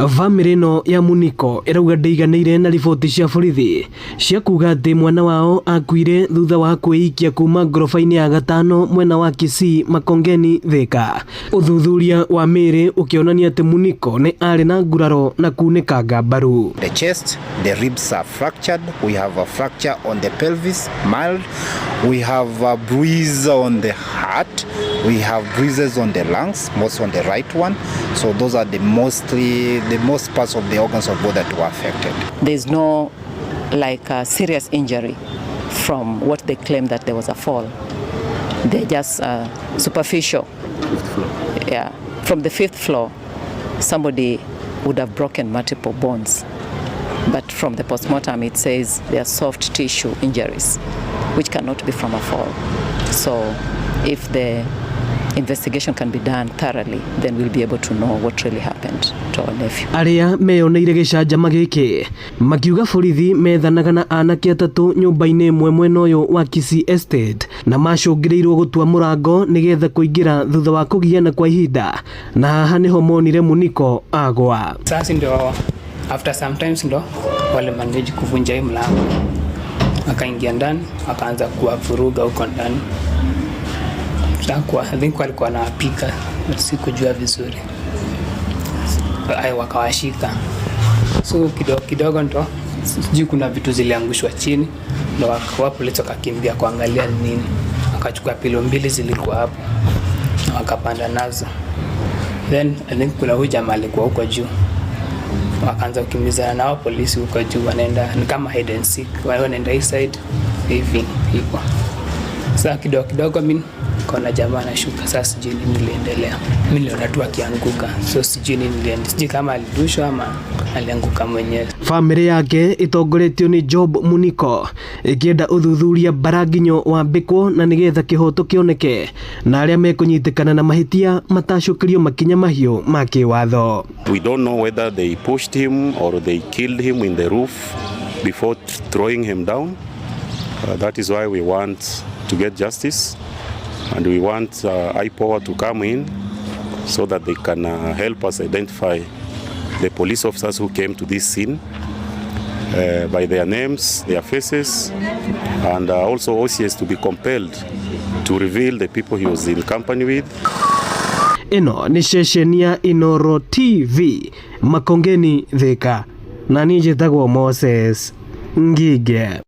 Bamĩrĩ ĩno ya Muniko ĩrauga ndĩiganĩire na riboti cia borithi cia kuga atĩ mwana wao akuire thutha wa kwĩikia kuma ngoroba-inĩ ya gatano mwena wa Kisii Makongeni Thika. Ũthuthuria wa mĩĩrĩ ũkĩonania atĩ Muniko nĩ arĩ na nguraro na kunĩkanga mbaru. The chest, the ribs are fractured. We have a fracture on the pelvis, mild. We have a bruise on the heart. We have bruises on the lungs, most on the right one. So those are the most parts of the organs of body that were affected. There's no like a serious injury from what they claim that there was a fall. They're just superficial. Yeah. From the fifth floor, somebody would have broken multiple bones. But from the postmortem, it says they are soft tissue injuries, which cannot be from a fall. So if the investigation can be done thoroughly, then we'll be able to know what really happened to our nephew. Arĩa meyoneire gĩcanjama gĩkĩ makiuga borithi methanaga na anake atatũ nyũmba-inĩ ĩmwe mwena ũyũ wa Kisii Estate na macũngĩrĩirwo gũtua mũrango nĩgetha kũingĩra thutha wa kũgiana kwa ihinda, na haha nĩho monire Muniko agwa. Sasa ndio after sometimes ndo wale manage kuvunja hii mlango, akaingia ndani, akaanza kuwavuruga huko ndani. Sasa kwa I think walikuwa wanapika, sikujua vizuri. Ay, wakawashika, so kidogo kidogo ndo sijui kuna vitu ziliangushwa chini, ndo wa polisi wakakimbia kuangalia ni nini, wakachukua pillow mbili zilikuwa hapo na wakapanda nazo. Then I think kuna huyu jamaa alikuwa huko juu, wakaanza kukimbizana nao polisi huko juu, wanaenda ni kama hide and seek, wao wanaenda hii side hivi hivyo. Sasa kidogo kidogo mimi nikaona jamaa anashuka. Sasa sijui nini iliendelea, mimi niliona tu akianguka, so sijui nini iliendelea, sijui kama alirushwa ama alianguka mwenyewe. Bamĩrĩ yake ĩtongoretio nĩ Job Muniko ĩkĩenda ũthuthuria mbaranginyo wambĩkwo na nĩgetha kĩhoto kĩoneke na arĩa mekũnyitĩkana na mahĩtia matacũkĩrio makinya mahiũ ma kĩwatho. We don't know whether they pushed him or they killed him in the roof before throwing him down. That is why we want to get justice and we want IPOA to come in so that they can help us identify the police officers who came to this scene by their names, their faces, and also OCS to be compelled to reveal the people he was in company with. Ĩno nĩ ceceni ya Inoro TV Makongeni Thika, na niĩ njĩtagwo Moses Ngige.